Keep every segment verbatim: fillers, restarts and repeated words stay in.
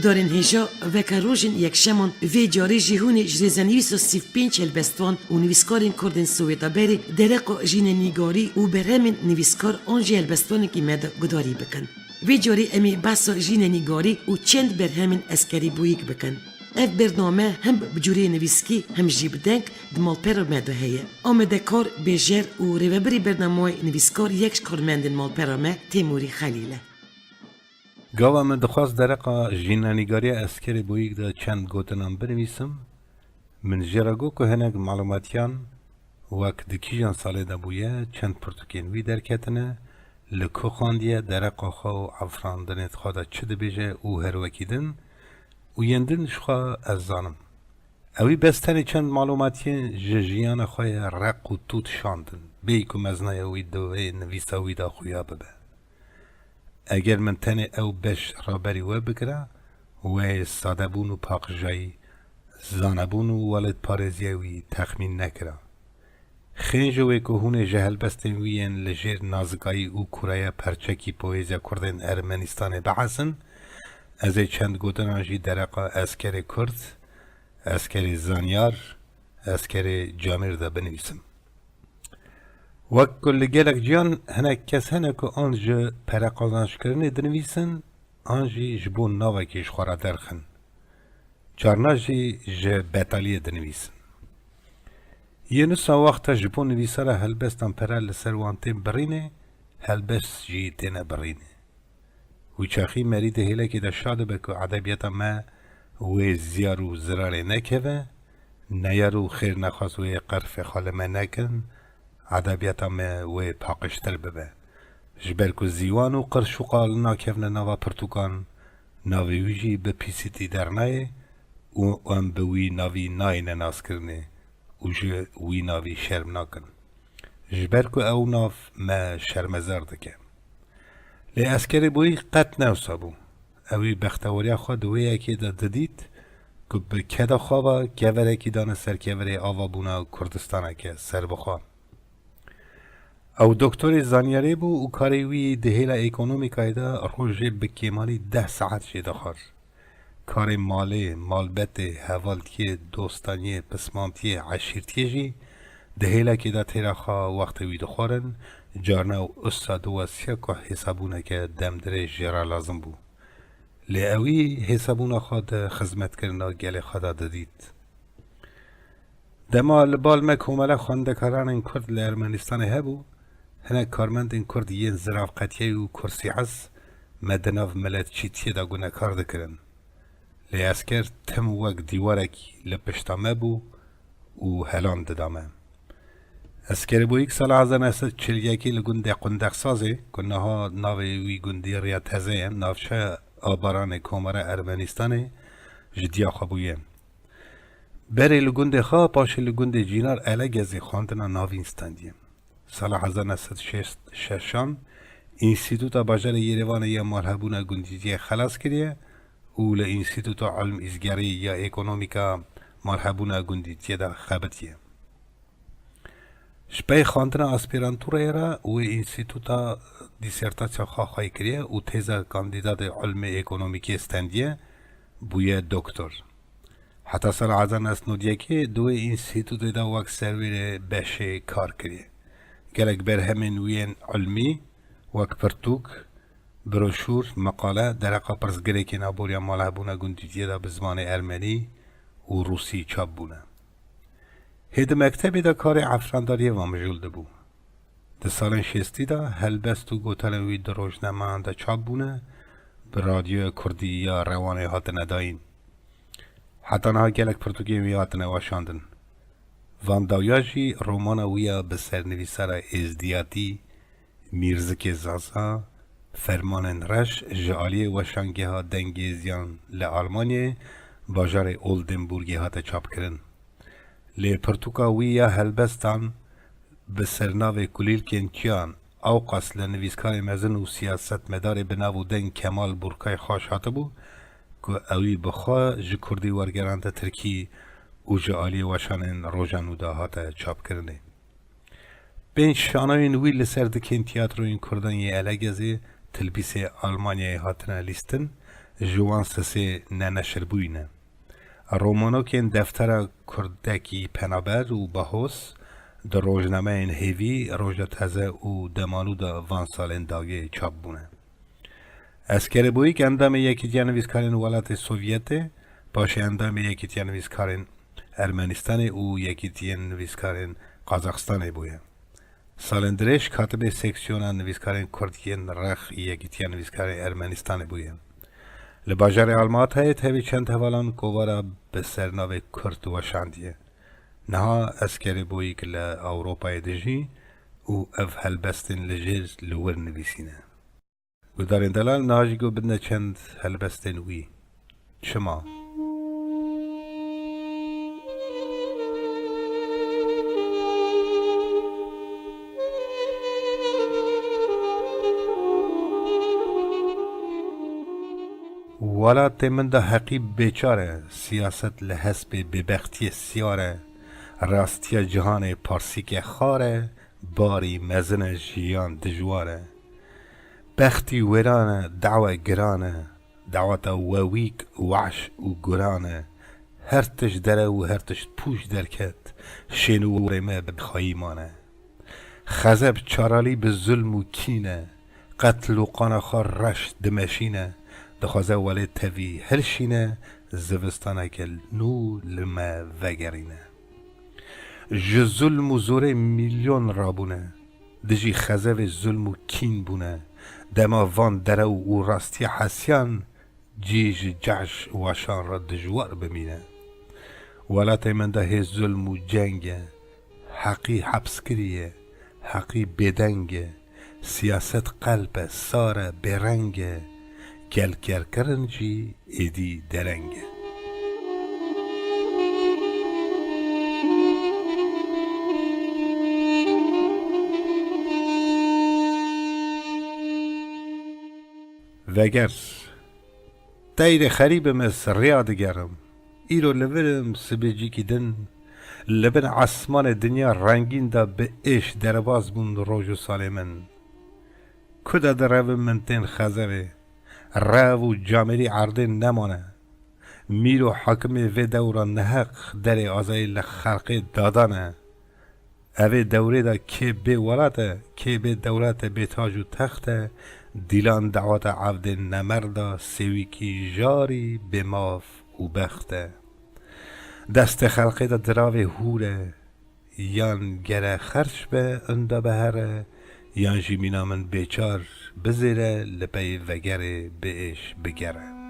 Darên hêja veke rojên yekşeman vê carê jî hûnê ji rêzenivîsa sî û pênc helbestvan û nivîskarên Kurd ên Swêda berê dereqa jînenîgarî û berhemên nivîskar an jî helbestvanekî me de gudarî bikin. Vê carê em ê behsa jînenîgarî û çend berhemên Eskerî Boyîk bikin. Ev bername hem bi cûrê nivîskî hem jî bi deng di malpera me de heye. Amadekar, bêjer û rêvebirê bernameyê nivîskar yek ji karmendên malpera me Têmûrî Xelîl e. Gava min dixwest dereqa jînenîgariya Eskerê Boyîk de çend gotinan binivîsim, min jê re got ku hinek malûmatiyan wek di kîjan salê de bûye, çend pirtûkên wî derketine, li ku xandiye, dereqa xwe û efirandinê xwe de çi dibêje û her wekî din û yên din ji xwe ez zanim. Ewî bes tenê çend malûmatiyên ji jiyana xwe ye req û tût şandin, bêyî ku mezinaya wî di vê nivîsa wî de xuya bibe. Eger min tenê ew beş raberî we bikira, wê sadebûn û paqijayî, zanebûn û welatparêziya wî texmîn nekira. Xênco wê ku hûn ê ji helbestên wî yên li jêr nazikayî û kûreya perçekî poêziya Kurdên Ermenistanê bihesin, ez ê çend gotinan jî dereqa Eskerê Kurd, Eskerê Zanyar, Eskerê Camêr de binivîsim. Wek ku li gelek ciyan hinek kes hene ku an ji pere qazançkirinê dinivîsin, an jî ji bo navekî ji xwe re derxin. Carna jî ji betaliyê dinivîsin. Yê nusa wexta ji bo nivîsara helbestan pere li ser wan tên birînê, helbest jî têne birînê. Wî çaxî merî di hêlekê de şa dibe ku edebiyata me wê ziyar û zirarê nekeve, neyar û xêrnexwas wê qerfê xwe li me nekin, edebiyata me wê paqijtir bibe. Ji ber ku zîwan û qirş û qal nakevne nava pirtûkan, navê wî jî bi pîsîtî dernayê û em bi wî navî nayêne naskirinê û ji wî navî şerm nakin. Ji ber ku ew nav me şermezar dike. Lê Eskerê Boyî qet ne wisa bû. Ewî bexteweriya xwe di wê yekê de didît ku bi keda xwe ve keverekî dane ser keverê avabûna Kurdistaneke serbixwe. Ew doktorê zanyarê bû û karê wî di hêla ekonomîkayê de rojê bi kêmanî deh saet jê dixwar. Karê malê, malbetê, hevaltiyê, dostaniyê, pismantiyê, eşîrtiyê jî di hêlekê de têra xwe wextê wî dixwarin, carna û usa diwestiya ku hêsabûneke demdirêj jê re lazim bû. Lê ewî hêsabûna xwe di xizmetkirina gelê xwe de didît. Dema li bal me komela xwendekaranên Kurd li Ermenistanê hebû, hinek karmendên Kurd yên ziravqetiyayî û kursîhez me di nav miletçîtiyê de gunekar dikirin. Lê esker tim wek dîwarekî li pişta me bû û helan dida me. Eskerê Boyîk sala hezar neh sed çil yekê li gundê Qundexsazê, ku niha navê wî gundî Riya Teze ye, navçeya Abaranê Komara Ermenistanê, ji diya xwe bûye. Berê li gundê xwe, paşê li gundê Cînar Elegezê xwendina navîn stendiye. Sala hezar neh sed şêst şeşan Înstîtuta Bajarê Yerêvanê ya Malhebûna Gundîtiyê xelas kiriye û li Înstîtuta Ilm Îzgerî ya Ekonomîka Malhebûna Gundîtiyê de xebitiye. Ji pey xwendina aspîrantûrayê re wê înstîtuta dîsertasiya xwe xwey kiriye û têza kandîdatê ilmê ekonomîkê stendiye, bûye doktor. Heta sala hezar neh sed û nod û yekê di wê înstîtûtê de wek serwêrê beşê kar kiriye. Gelek berhemên wî yên ilmî wek pirtûk, broşûr, meqale, dereqa pirsgirêkên aboriya malhebûna gundîtiyê de bi zimanê ermenî û rûsî çap bûne. Hê di mektebê de karê efrandariyê ve mijûl dibû. Di salên şêstî de helbest û gotelên wî di rojnameyan de çap bûne, bi radyoya kurdî ya Rewanê hatine dayîn. Heta niha gelek pirtûkên wî hatine weşandin. Van Dawya jî romana wî ya bi sernivîsara êzdiyatî Mîrzikê Zaza, Fermanên Reş ji aliyê Weşangeha Dengê Ziyan li Almanyayê, bajarê Oldenburgê hate çapkirin. Lê pirtûka wî ya helbestan bi sernavê Kulîlkên Çiyan, ewqas li nivîskarê mezin û siyasetmedarê bi nav û deng Kemal Burkay xweş hatibû, ku ewî bi xwe ji kurdî wergerande tirkî û ji aliyê weşanên roja nû de hate çapkirinê. Pênc şanayên wî li ser dikên tiyatroyên kurdan yê Elegezê, Tilbîsê Almanyayê hatine lîstin, ji wan sisê ne neşirbûyî ne. Romanokên deftera Kurdekî Penaber û Bahoz di rojnameyên Hêvî, Roja Teze û Demalû de van salên dagê çap bûne. Eskerê Boyîk endamê Yekîtiya Nivîskarên Welatê Sovyetê, paşê endamê Yekîtiya Nivîskarên Ermenistanê û Yekîtiyên Nivîskarên Qazaxistanê bûye. Salên dirêj katibê seksiyona nivîskarên Kurd yên Rex ê Yekîtiya Nivîskarên Ermenistanê bûye. Li bajarê Almatayê tevî çend hevalan kovara bi sernavê Kurd weşandiye. Niha Eskerê Boyîk li Ewropayê dijî û ev helbestên li jêr li wir nivîsîne. Guhdarên delal, niha jî ku bidine çend helbestên wî. Çima? Welatê min de heqî bêçar e, siyaset li hespê bêbextiyê siyar e, rastiya cihanê parsîke xar e, barî mezin e, jiyan dijwar e. Bextî wêran e, dawa giran e, daweta wewîk, wehş û guran e. Her tişt dere û her tişt pûç derket, şên û warê me bi xayî mane. Xezeb çaralî bi zulm û kîn e, qetl û qana xwe reş dimeşîne, dixwaze welê tevî hilşîne, zivistaneke nû li me vegerîne. Ji zulm û zorê milyon rabûne, dijî xezevê zulm û kîn bûne. Dema van derew û rastiya hesiyan, cî ji cehş û weşan re dijwar bimîne. Welatê min de hê zulm û ceng e, heqî hepskirî ye, heqî bêdeng e, siyaset qelp e, sar e, bêreng e, gel kerkirin jî êdî dereng e. Veger. Teyrê xerîb im, ez rêya digerim. Îro li vir im, sibê cîkî din. Li bin esmanê dinya rengîn de bi êş derbas bûn roj û salê min. Ku de direvim min tên xezevê. Rev û camêrî erdê nemane. Mîr û hakimê vê dewra neheq derê azayî li xelqê dadane. Evê dewrê de kê bê welat e, kê bê dewlet e, bê tac û text e, dîlan daweta evdên nemerda sêwîkî jarî bê maf û bext e. Destê xelqê de diravê hûr e, yan gere xerç be, inda bihere, yan jî mîna min bêçar bizêre, li pey vegerê bi êş bigere.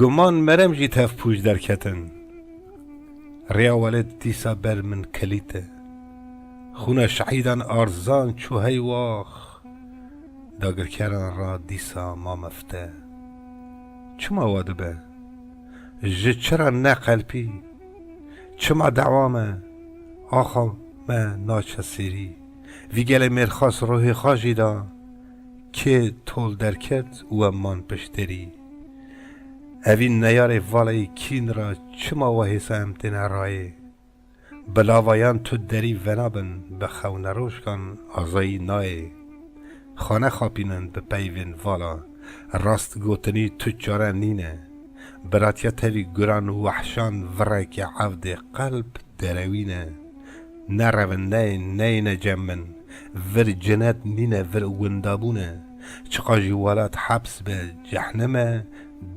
Guman merem jî tev pûç derketin. Rêya welêt dîsa ber min kilît e. Xûna şehîdan arzan çû hey wax. Dagirkeran ra dîsa ma mefte. Çima wa dibe? Ji çi re ne qelpî? Çima dawa me, axa me naçe sêrî? Vî gelê mêrxas ruhê xwe jî da, kê tol derket û em man pişt derî. Evî neyarê valeyî kîn ra çima wehêsa em têne rayê? Bi lavayan tu derî venabin, bi xewnarojkan azayî nayê. Xane xapînin bi peyvên vala, rast gotinî tu çare nîne. Biratiya tevî guran û wehşan vireke evdê qelb derewîne. Nerevin neyên, neyne cem min. Vir cinet nîne, vir windabûn e. Çiqa jî welat heps be, cehnem e,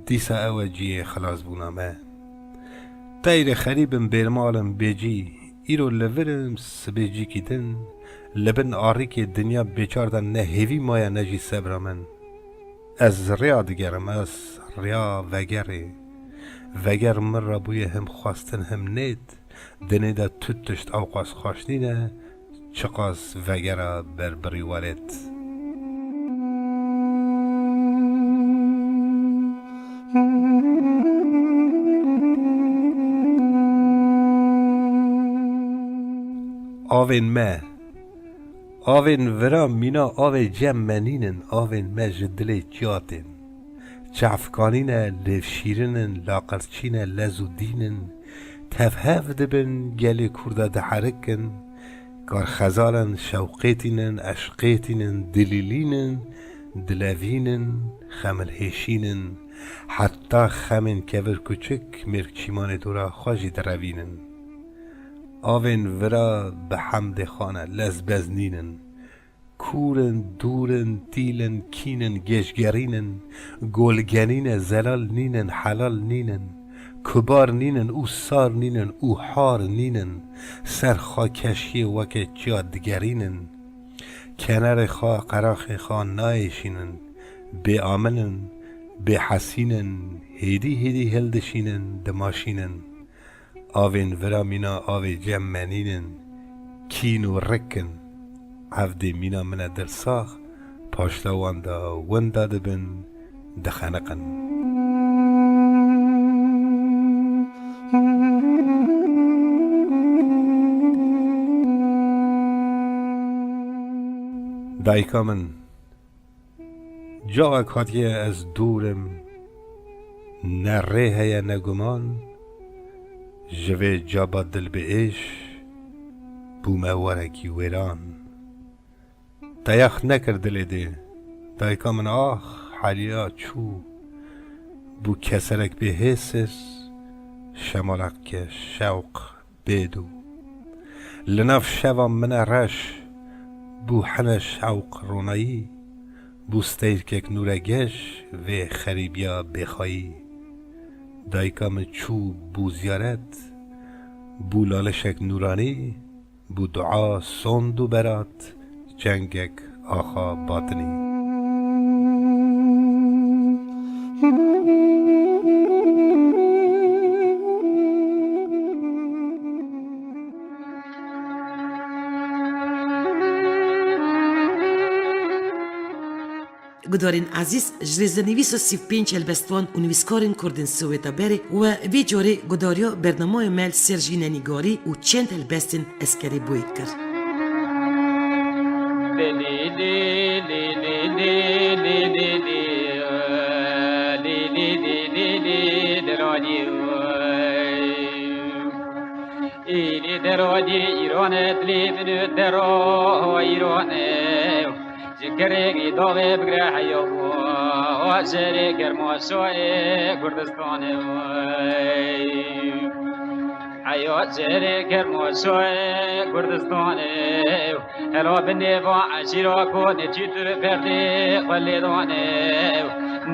dîsa ew e cihê xilasbûna me. Teyrê xerîb im, bêrmal im, bêcî, îro li vir im, sibê cîkî din, li bin arîkê dinya bêçar de ne hêvî maye ne jî sebra min. Ez rêya digerim, ez rêya vegerê. Veger min re bûye him xwestin him nêt. Dinê de tu tişt ewqas xweş nîne, çiqas vegera berbirî welêt. Avên me. Avên vira mîna avê cem me nînin, avên me ji dilê çiya tên. Çavkanî ne, lêvşîrin in, laqirçî ne, lez û dîn in. Tevhev dibin, gelê Kurda diherikin. Karxezal in, şewqêtîn in, eşqêtîn in, dilîlîn in, dilevîn in, xemilhêşîn in. Heta xemên kevir kuçik mêrk çîmanê dora xwe jî direvînin. Avên vira bi hemdê xwe ne, lez bez nînin. Kûr in, dûr in, tîl in, kîn in, gêjgerîn in, golgenî ne, zelal nînin, helal nînin, kubar nînin û sar nînin û har nînin, ser xwe keşiyê weke çiya digerînin. Kenerê xwe, qeraxê xwe nayêşînin, bêamin in, bêhesîn in, hêdî hêdî hildişînin, dimaşînin. Avên vira mîna avê cem me nînin, kîn û rik in. Evdê mîna min e dilsax, paşta wan de winda dibin, dixeniqin. Dayika min, Cawek hatiye ez dûr im, ne rê heye ne guman, ji vê caba dil bi êş, bûme werekî wêran. Te yax nekir dilê dê, dayika min ax, heliya çû, bû keserek bê hêsir, şemalek ke şewq bêdû. Li nav şeva min e reş, bû hene şewq ronayî, bû steyrekek nûre geş vê xerîbiya bêxayî. Dayika min çû bû ziyaret, bû lalişek nûranî, bû dua sond û berat, çengek axa batinî. Gudarên ezîz, ji rêzenivîsa sî û pênc helbestvan û nivîskarên kurd ên Swêda berê we vê carê gudariya bernameya me li ser jînenîgarî û çend helbestên Eskerê Boyê kir. Îlî deradî îrane dilê min dero îrane. Ji kerê daxê bigre heya wa, wa şerê kermaşoyê Kurdistanê. Heya şerê kermaşoyê Kurdistanê. Hela binê va eşîra ku neçî tu berdê xwe lê danê.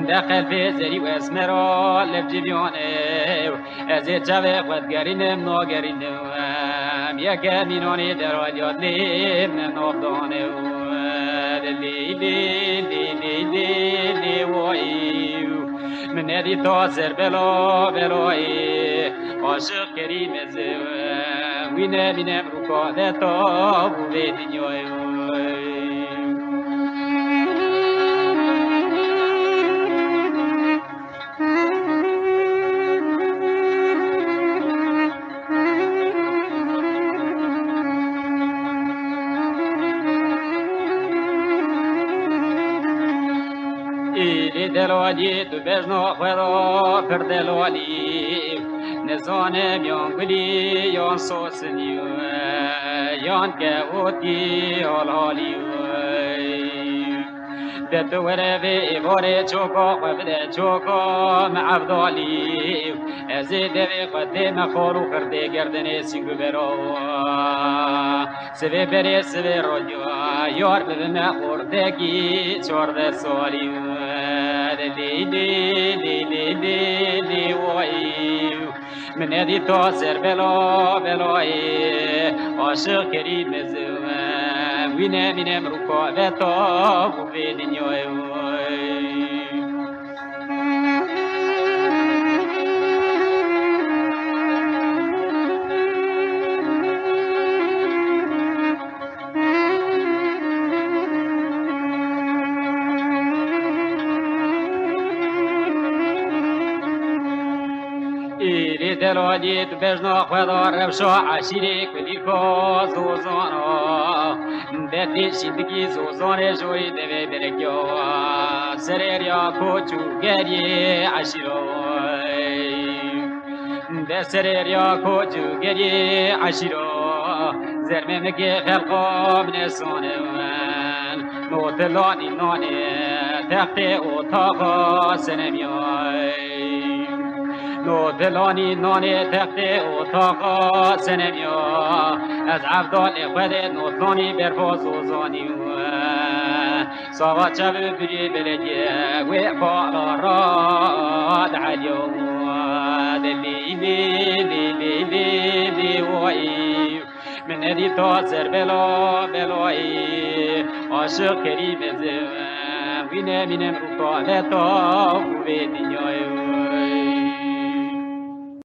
De qelbê zerî û esmera lev civyanê. Ez ê çavê xwe digerînim, nagerînim. Em yekemîn anî derayat lê min navdane. Lê, lê, lê, lê, lê, lê, wayî. Min nedî ta ser bela, belayê. Aşiq kerîm ez im. Wî nebînem rûka de ta bû vê dinyayê. Îlî delalî tu bejna xwe da pir delalî. Nizanim yan gulî yan sosinî yan kevotî halhalî. De tu were vê êvarê çoka xwe bide çoka me evdalî. Ez ê devê xwe tême xal û xirdê gerdinê sîng û bera. Sivê berê sivê roja yar bibime xortekî çardeh salî. Lê lê lê lê lê lê wayî. Min nedî ta ser bela belayê, aşiq kerîm ez im. Wî nemînem rûka ve ta bû vê dinyayê. Îlî delalî tu bejna xwe da rewşa eşîrê kulî ka zozana. Derdê şîndikî zozanê joyî devê berekya. Serê riya koç û geriyê eşîra. De serê riya koç û geriyê eşîra. Zermemekê xelqa min ê sonin. Notilanî nanê textê otaxa senemiyay. Notilanî nanê textê otaxa senemiyay. Ez evdalê xwe dê notilanî berfa zozanî we. Sava çavi birî belediye wê bala ra diheliyo. De lî lî lî lî lî lî wayî. Min nedî ta ser bela belayî. Aşiq Kerîm ez wîne mînem rûkaleta û vê dinyayê.